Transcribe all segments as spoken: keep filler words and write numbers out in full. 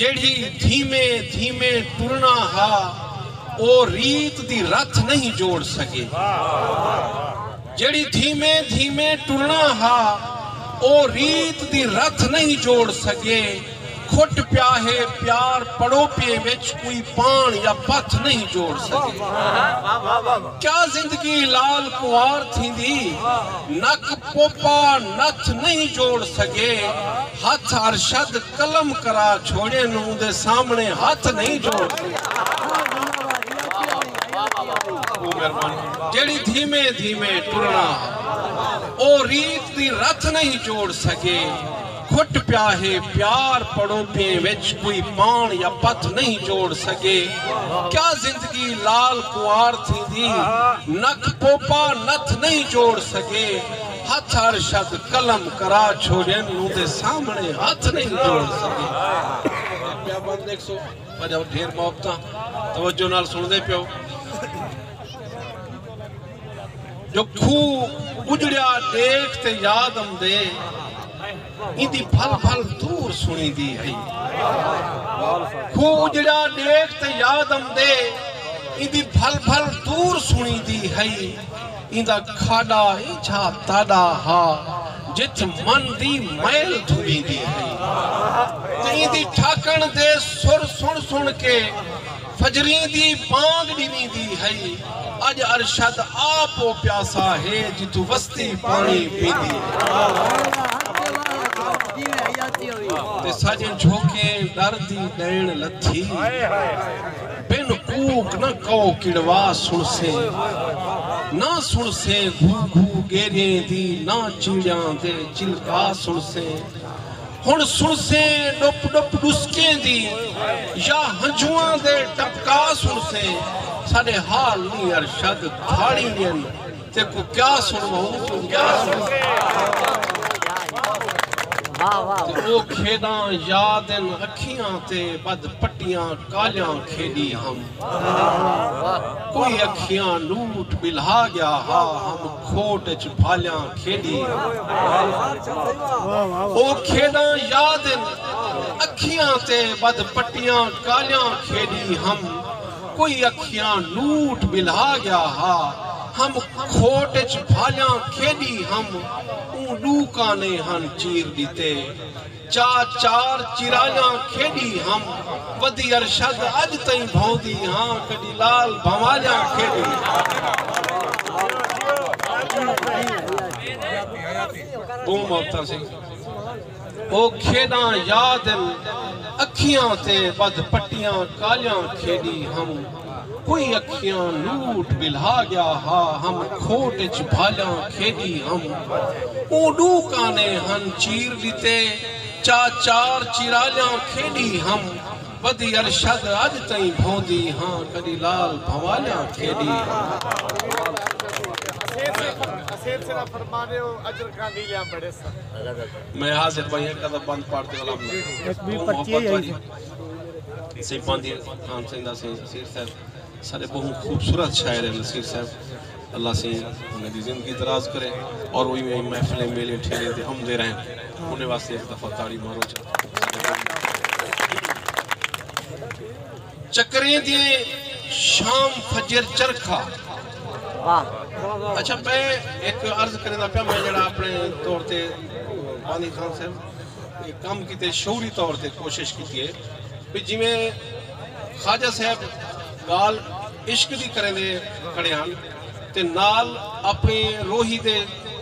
جیڑھی دھیمے دھیمے ٹرنا ہا، او ریت دی رتھ نہیں جوڑ سگے۔ جیڑھی دھیمے دھیمے ٹرنا ہا، او ریت دی رتھ نہیں جوڑ سگے۔ کھٹ پیا ہے پیار پڑوپیے وچ، کوئی پاݨ یا پتھ نہیں جوڑ سگے۔ کیا زندگی لال کنوار تھیندی، نک پوپا نتھ نہیں جوڑ سگے۔ ہتھ ارشد قلم کرا چھوڑے نوں دے سامنے ہتھ نہیں جوڑ سگے۔ او مہربانی۔ جیڑھی دھیمے دھیمے ٹرنا، او ریت دی رتھ نہیں جوڑ سگے۔ کھٹ پیا ہے پیار پڑوپیں وچ، کوئی پاݨ یا پتھ نہیں جوڑ سگے۔ کیا زندگی لال کنوار تھیندی، نک پوپا نتھ نہیں جوڑ سگے۔ ہتھ ارشد قلم کرا چھوڑن، نوں دے سامنے ہتھ نہیں جوڑ سگے۔ پیا بند ݙیکھسو، وجہ ڈھیر محبتاں، توجہ نال سݨدے پیو۔ جو کھوہ اجڑیا ݙیکھ تے یاد امدے، ایندی بھل بھل دور سݨیندی ہئی۔ کھوہ اجڑیا ݙیکھ تے یاد امدے، ایندی بھل بھل دور سݨیندی ہئی۔ ایندا کھاݙا اینجھا تاݙا ہا، جتھ من دی میل دھویندی ہئی۔ تے ایندی ٹھاکݨ دے سُر سُݨ سُݨ کے فجریں دی بانگ ݙیویندی ہئی۔ اڄ ارشد آپ او پیاسا ہے، جتھوں وستی پاݨی پیندی ہے۔ تے ساݙے جھوکیں ݙر دی ݙیݨ لتھی۔ بن کوک نہ کئو کڑوا سݨسیں، نہ سݨسیں گھو گھو ڳیریں دی، نہ چیڑیاں دے چلکا سݨسیں۔ ہݨ سݨسیں ݙپ ݙپ ݙسکیں دی، یا ہنجواں دے ٹپکا سݨسیں۔ ساݙے حال نی ارشد دھاڑی ݙین، تیکوں کیا سݨواؤں، توں کیا سݨواؤں۔ واہ، واہ، تے او کھیݙاں یاد ہن اکھیاں تے، ٻدھ پٹیاں کالیاں کھیݙی ہم۔ کوئی اکھیاں لوٹ ٻلہا ڳیا ہا، ہم کھوٹ اچ بھالیاں کھیݙی ہم۔ او کھیݙاں یاد ہن اکھیاں تے، ٻدھ پٹیاں کالیاں کھیݙی ہم۔ کوئی اکھیاں لوٹ ٻلہا ڳیا ہا، ہم کھوٹ اچ بھالیاں کھیݙی ہم۔ اوں ݙو کانے ہن چیر ݙتے، چا چار چرالیاں کھیݙی ہم۔ ودی ارشد اڄ تئیں بھوندی ہاں، کݙی لال بھنوالیاں کھیݙی ہم۔ ٻہوں محبتاں سی۔ او کھیݙاں یاد ہن اکھیاں تے، ٻدھ پٹیاں کالیاں کھیݙی ہم۔ کوئی اکھیاں لوٹ ٻلہا ڳیا ہا، ہم کھوٹ اچ بھالیاں کھیݙی ہم۔ اوں ݙو کانے ہن چیر ݙتے، چا چار چرالیاں کھیݙی ہم۔ ودی ارشد اڄ تئیں بھوندی ہاں، کݙی لال بھنوالیاں کھیݙی ہاں۔ اسیر سے، اسیر سے نہ فرمانے ہو، اجر کاندھی لیا بڑے سا۔ میں حاضر بھائی، ایک قدم بند پاڑ تے والا۔ ایک بھی پرچی ہے یہی۔ سئیں پاندھی خان سئیں دا سئیں نصیر صاحب، ساݙے ٻہوں خوبصورت شاعر ہیں نصیر صاحب۔ اللہ سئیں انہاں دی زندگی دراز کرے اور وہ ایویں محفلیں، میلے، ٹھیلے تے امدے رہن۔ انہیں واسطے ایک دفعہ تاڑی مارو۔ چکریں دی شام فجر چرخا۔ واہ۔ اچھا، میں ایک عرض کریندا پیا، میں جڑا اپنے طور تے پاندھی خان صاحب، یہ کم کیتے، شعوری طور تے کوشش کیتی ہے، بھی جویں خواجہ صاحب ڳالھ عشق دی کریندے کھڑے ہن تے نال اپݨی روہی دے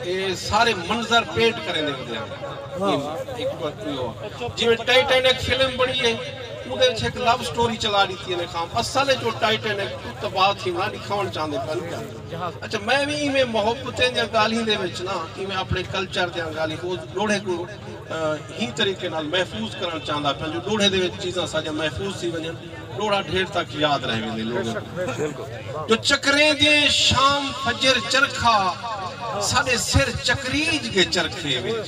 اے سارے منظر پینٹ کریندے ودے ہن۔ واہ۔ ہک بات کوئی ہو۔ جویں ٹائٹینک فلم بݨی ہے، اوندے وچ ہک لو سٹوری چلا ݙتی ہے خام۔ اصل وچ او ٹائٹینک تباہ تھیوݨا ݙکھاوݨ چاہندے پن۔ اچھا، میں وی ایویں محبتیں دیاں ڳالھیں دے وچ نا، ایویں اپݨے کلچر دیاں ڳالھیں، او ݙوہڑے کوں، آ، ہی طریقے نال محفوظ کرݨ چاہندا پیا، جو ݙوہڑے دے وچ چیزاں ساݙیاں محفوظ تھی ونڄن، ݙوہڑا ڈھیر تک یاد رہ ویندے لوگاں کوں۔ جو چکریں دے شام فجر چرخا، ساݙے سر چکریج ڳئے چرخے وچ۔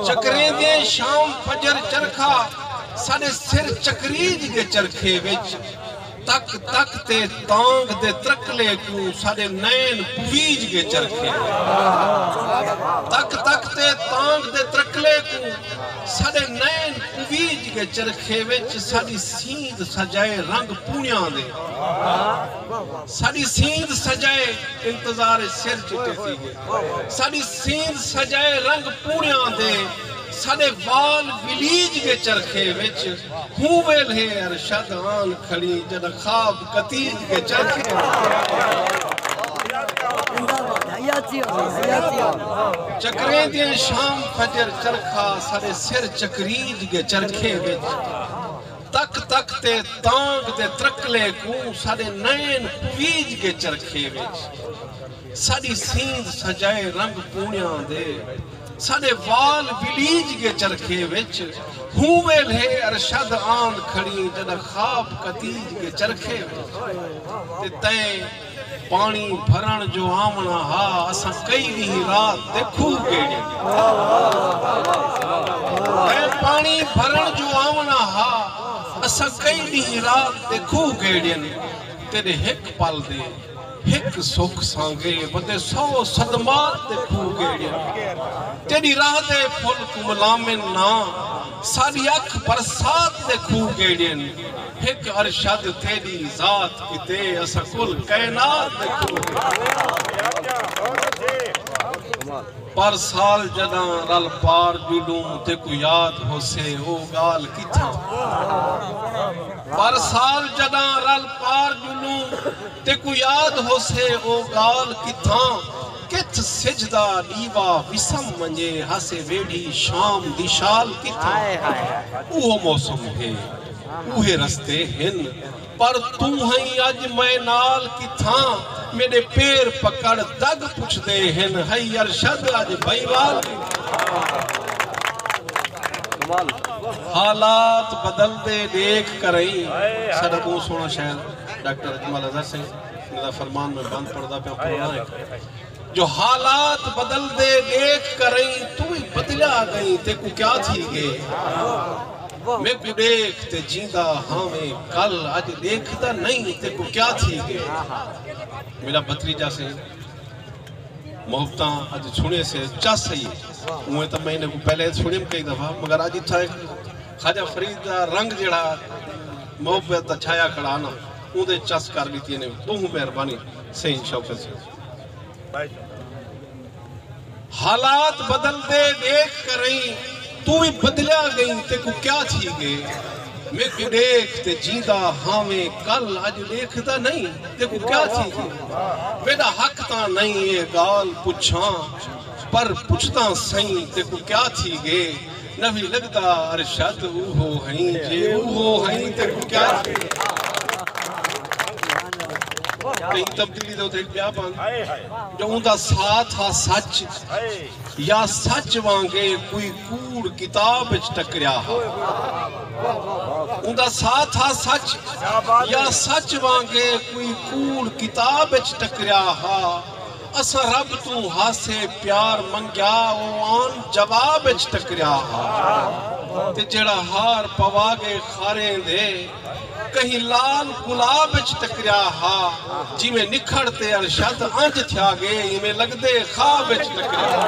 چکریں دے شام فجر چرخا، ساݙے سر چکریج ڳئے چرخے وچ۔ تک تک تے تانگھ دے ترکلے کوں ساݙے نین پویج ڳئے چرخے۔ تک تک تے تانگھ دے ترکلے کوں ساݙے نین پویج دے چرخے وچ ساݙی سیند سجائے رنگ پوݨیاں دے۔ ساݙی سیند سجائے انتظار سر چٹے تھی ڳئے۔ ساݙی سیند سجائے رنگ پوݨیاں دے۔ ساݙے وال ولیج ڳئے چرخے وچ۔ ہوں ویلھے ارشد آن کھڑی جݙاں خواب کتیج ڳئے چرخے۔ چکریں دیاں شام فجر چرخا ساݙے سر چکریج ڳئے چرخے وچ۔ تک تک تے تانگ دے ترکلے کوں ساݙے نین پویج ڳئے چرخے وچ۔ ساݙی سیند سجائے رنگ پوݨیاں دے۔ ساݙے وال ولیج ڳئے چرخے وچ۔ ہوں ویلھے ارشد آن کھڑی جݙاں خواب کتیج ڳئے چرخے وچ۔ تے تیں پاݨی بھرݨ جو آوݨا ہا، اساں کئی ݙینہہ رات دے کھوہ گیڑین۔ تیں پاݨی بھرݨ جو آوݨا ہا، اساں کئی ݙینہہ رات دے کھوہ گیڑین۔ تیݙے ہک پل دے ہک سکھ سانگے ودے سو صدمات دے کھوہ گیڑین۔ تیݙی راہ دے پھل کوں ملامن نہ، ساݙی اکھ برسات دے کھوہ گیڑین۔ ہک ارشد تیݙی ذات کیتے اساں کل کائنات دے کھوہ۔ پر سال جݙاں رل پار جلوں تیکوں یاد ہوسے او ڳالھ کتھاں۔ پر سال جݙاں رل پار جلوں تیکوں یاد ہوسے او ڳالھ کتھاں۔ کتھ سجھ دا ݙیوا وسم ونڄے ہاسے ویڑھی شام دی شال کتھاں۔ اوہو موسم ہے، اوہے رستے ہن، پر توں ہئیں اڄ میں نال کتھاں؟ میݙے پیر پکڑ دڳ پچھدے ہن، ہئی ارشد اڄ بھئیوال کتھاں؟ حالات بدلدے ݙیکھ کرئیں۔ ساݙا ٻہوں سوہݨا شاعر ڈاکٹر اجمل اظہر سئیں، انہاں دا فرمان میں بند پڑھدا پیاں، پراݨا ہے۔ جو حالات بدلدے ݙیکھ کرئیں، توں وی بدلیا ڳئیں، تیکوں کیا تھی ڳئے؟ میکوں ݙیکھ تے جیندا ہاویں کل، اڄ ݙیکھدا نئیں، تیکوں کیا تھی ڳئے؟ میݙا بھتریجا سے، محبتاں اڄ سُݨے سے، چس ہئی۔ اونویں تاں میں انہاں کوں پہلے سُݨیم کئی دفعہ، مگر اڄ اتھاں ہک خواجہ فرید دا رنگ جیڑھا محبت دا چھایا کھڑا نا، اوندے چس کر ݙتی نے۔ ٻہوں مہربانی سئیں شوکت سئیں۔ حالات بدلدے ݙیکھ کرئیں، توں وی بدلیا ڳئیں، تیکوں کیا تھی ڳئے؟ میکوں ݙیکھ تے جیندا ہاویں کل، اڄ ݙیکھدا نئیں، تیکوں کیا تھی ڳئے؟ میݙا حق تاں نئیں اے ڳالھ پچھاں، پر پچھداں سئیں، تیکوں کیا تھی ڳئے؟ نوی لڳدا ارشد اوہو ہئیں، جے اوہو ہئیں، تیکوں کیا تھی ڳئے؟ کہیں تبدیلی دا اتھے ہک ٻیا بند۔ جو اوندا ساتھ ہا سچ، یا سچ وانگے کوئی کوڑ کتاب اچ ٹکریا ہا۔ اوندا ساتھ ہا سچ، یا سچ وانگے کوئی کوڑ کتاب اچ ٹکریا ہا۔ اساں رب توں ہاسے پیار منگیا، او آن جواب اچ ٹکریا ہا۔ تے جیڑھا ہار پوا ڳئے خاریں دے، کہیں لال گلاب اچ ٹکریا ہا۔ جیویں نکھڑ تے ارشد انج تھیا ڳئے، ایویں لڳدے خواب اچ ٹکریا ہا۔